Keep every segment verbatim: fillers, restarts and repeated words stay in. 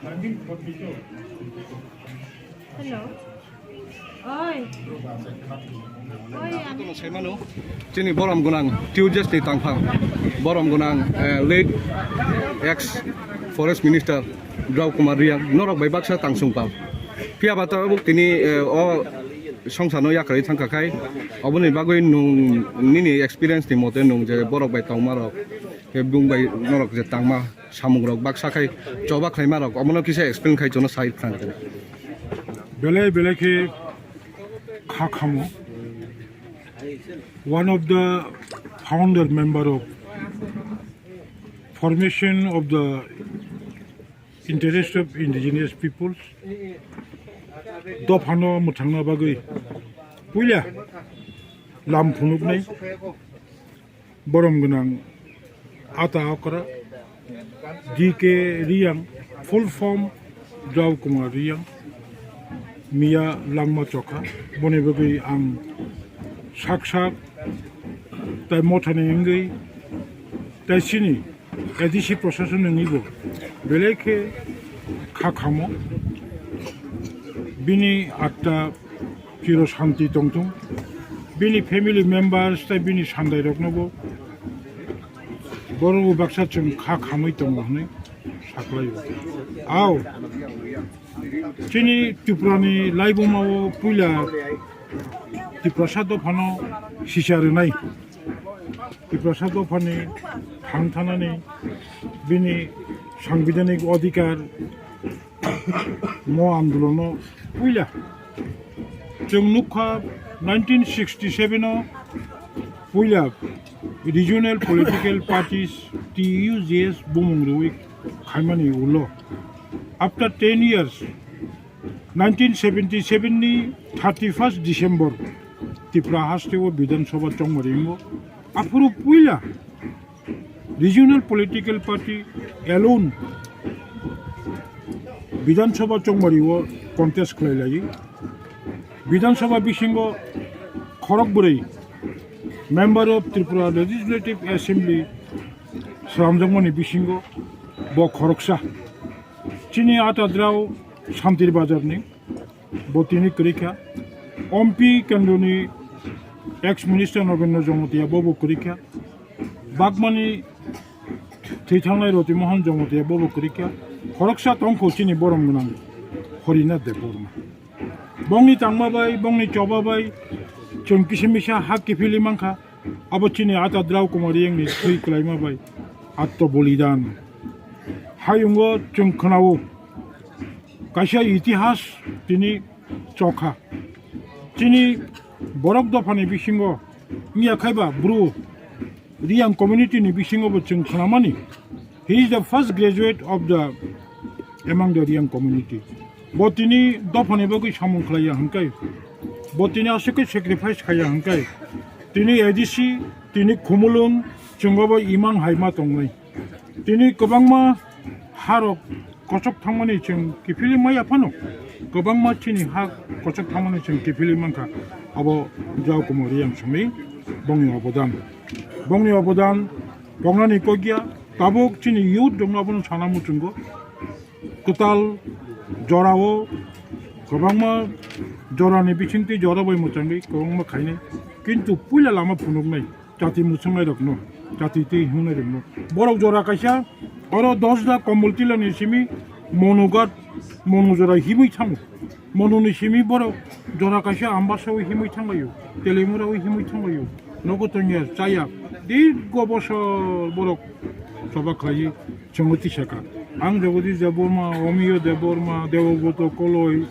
Hello. Oi. Oi, ami. Chini borom gnang Tuesday ni tangphang. Borom gnang, eh, late ex forest minister Drau Kumar Reang. Norok bai baksa tangsung pal. Phiya ba tabuk tini, eh, o songsa no yakarwi thangkha khai. Oboni bagwi nung nini experience ni mote nung je borok bai tongma rok, khe bung bai norok je tangma samung rok baksa khai choba khlaima rok, omono kisa explain khai chono sai khna. Belai belai khe kha khamo. One of the founder member of formation of the interest of indigenous peoples. Dophano mwthangna bagwi puila lam phunuknai borom gnang Ata Okra, D K Reang, full form Drau Kumar Reang, miya langma chokha, boni bagwi ang sak sak, tai mothani wngwi, tai chini A D C prosason wngwi bo belai khe kha khamo, bini atta chiro shanti tongthung, bini family members tai bini sandai rokno bo, borok bo baksa chwng kha khamwi tongo hwnwi saklai o. Ao, chini Tripura ni laibuma o puila Tiprasa dophano sisa rwnai. Tiprasa dophani thang thanani bini sangbidanik odhikar mo andolono puila. Chwng nukha nineteen sixty seven o puila Regional Political Parties, T U Gs, bumung rwi khaimani ulo. After ten years, nineteen seventy seven ni thirty first December, Tripura haste o Bidhan Sabha chongmari wngo. Aphuru puila Regional Political Party alone Bidhan Sabha chongmari o contest khlai lai. Bidhan Sabha bisingo khorok brwi Member of Tripura Legislative Assembly slamjakmani bisingo bo khoroksa. Chini Ata Drau Santir Bazar ni bo tini kwrwi kha. Ompi kendro ni ex minister Nogendra Jamatia bo bo kwrwi kha. Bagmani thwi thangnai Roti Mohan Jamatia bo bo kwrwi kha. Khoroksa tongkho chini borom gwnang Horinath Debbarma. Bongni tangma bai, bongni choba bai, chwng kisa misa ha kiphilwi mankha. Abo chini Ata Drau Kumar Reang ni thwi kwlaima bai, atto bolidan. Hayungo chwng khwnao. Kaisa itihas tini chokha. Chini borok dophani bisingo wngya khaiba Bru Reang community ni bisingo bo chwng khnamani. He is the first graduate of the, among the Reang community. Bo tini dophani bagwi samung khlaiya hwnkhai, bo tini aswk khe sacrifice khaiya hwnkhai, tini A D C, tini Khumulwng, chwng abo imang hai ma tongnai. Tini kwbangma harok kochok thangmani chwng kiphilwi maya phano, kwbangma chini ha kochok thangmani chwng kiphilwi mankha. Abo Drau Kumar Reang songni bongni obodan. Bongni obodan tongnani kok ya, tabuk chini youth rokno abono sana muchungo. Kwtal jorao kwbangma jorani bisingtwi jora bai mwchangwi kwbangma khainai. Kintu puila lama phunuknai. Chati muchungnai rokno, chati twi hwngnai rokno. Borok jora kaisa, oro Dosda Komboltila ni simi Monugat, Monu jora himwi thango. Monu ni simi borok jora kaisa Ambasa o himwi thanglaio, Telemura o himwi thanglaio. Nogo tongya chaya, dirgo bosor borok choba khlaiwi chwngwi tisakha. Ang Jagadish Debbarma, Omiyo Debbarma, Debobroto Koloi,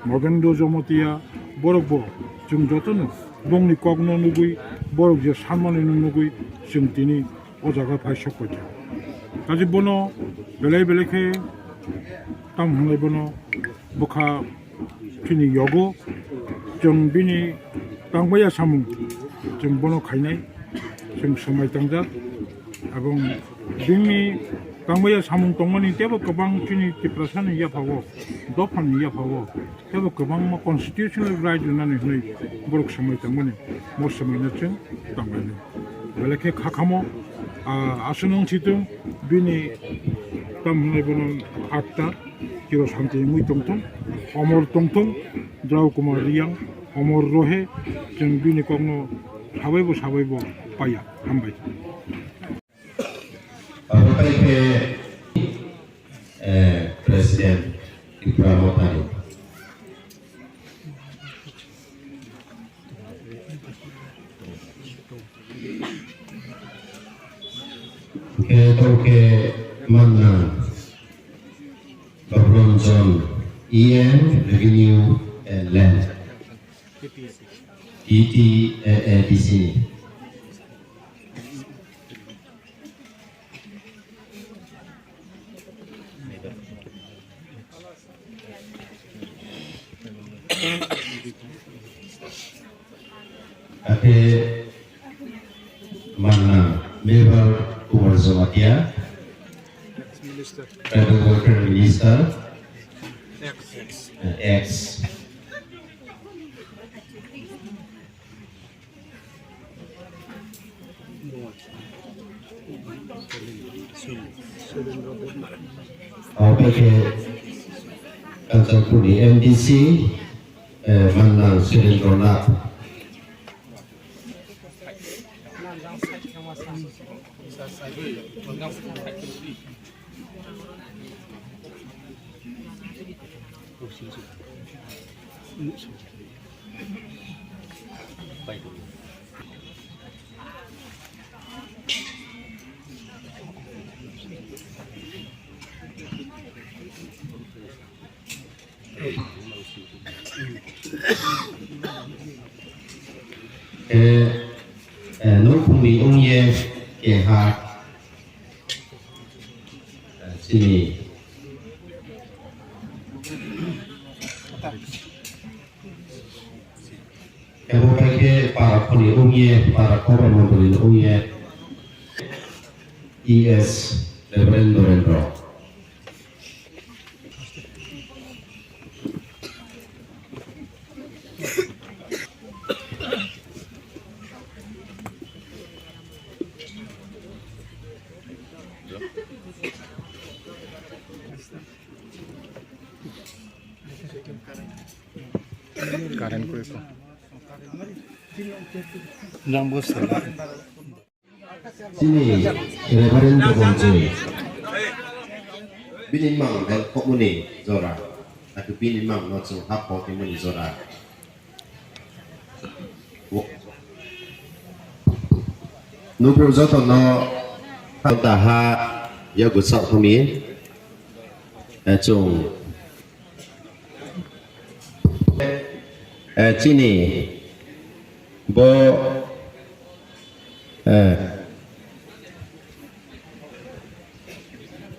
Nogendro Jamatia, borok bo chwng jotono bongni kokno nugwi, borok je sanmani no nugwi chwng tini o jaga phai sok paikha. Kaje bono belai belai khe tam hwnlai bono bwkha chini yogo chwng bini tangbaiya samung chwng bono khainai, chwng swmai tangjak, ebong bini tangbaiya samung tongmani teibo kwbang chini Tiprasa ni yapha o, dopha ni yapha o, teibo kwbangma constitutional right rwnani hwnwi borok swmai tongmani, bo swmai no chwng tanglainai. Belai khe kha khamo, ah, aswk nung situng bini tam hwnlai bono atta, Chiro santi mui tongthung, omor tongthung, Drao Kumar Reang, omor rohe, chwng bini kokno sabai bo sabai bo paiya, hambai. Abo pai khe, eh, President Tipra Motha ni. Khe tong khe manna Babronjon E M Revenue and Land, T T A A D C. Akhe manna Mevar Kumar Jamatia, Tribal Welfare Minister, ex. Abo khe Kanchanpur ni M D C, eh, manna Surendra Nath. Eh, eh, nouhkhong ni ong ye keha, eh, chini Abo pai khe para khoni ong ye, para khobor mondoli ni ong ye, E S Reverend Dorendro. Current koi ko. Jang bo sala. Chini Reverend Dobonjoi. Bini mang bel khokmani jora. Akhe bini mang no chung hapho tongmani jora. Nubru joto no ha taha yagu saoh thumi, eh, chung, eh, chini bo, eh,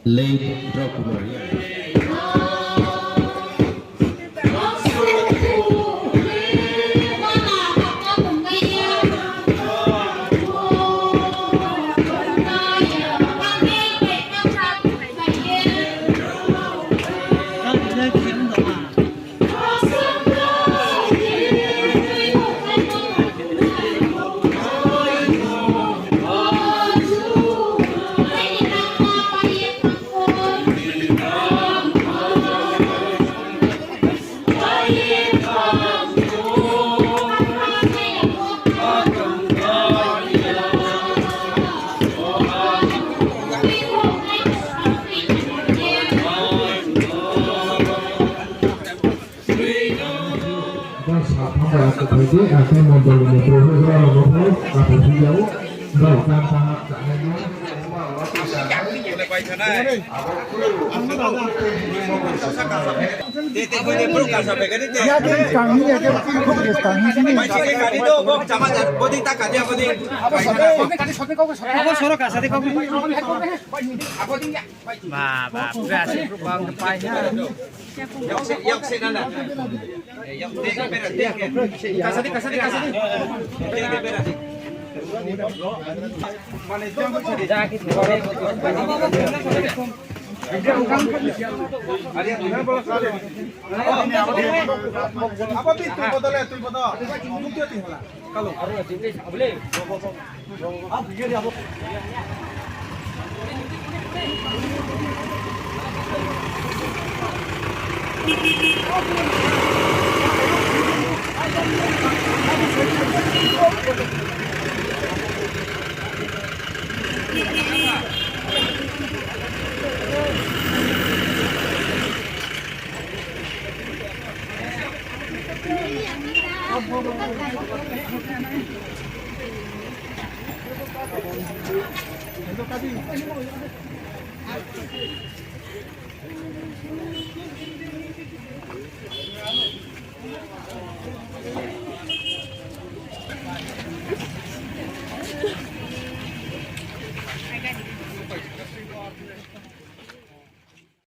Late Draw Kumar Reang. Bang sa thanng bai ang khe phai di, ang khe mondol ni brouh houhgra rao no pho kathai phi yag ou. Brao khe ang thanng ha, chanai no. Ya khe kang ni, ya khe kang ni sini. Abo soro kasa de kau. Ba, ba, pura asik rupa ang pai ha. Yok se, yok se, nana. Yok se, bera, bera. Kasa di, kasa di, kasa di. Bera, bera. Apa pi, tui bodol, tui bodol. Tui bodol.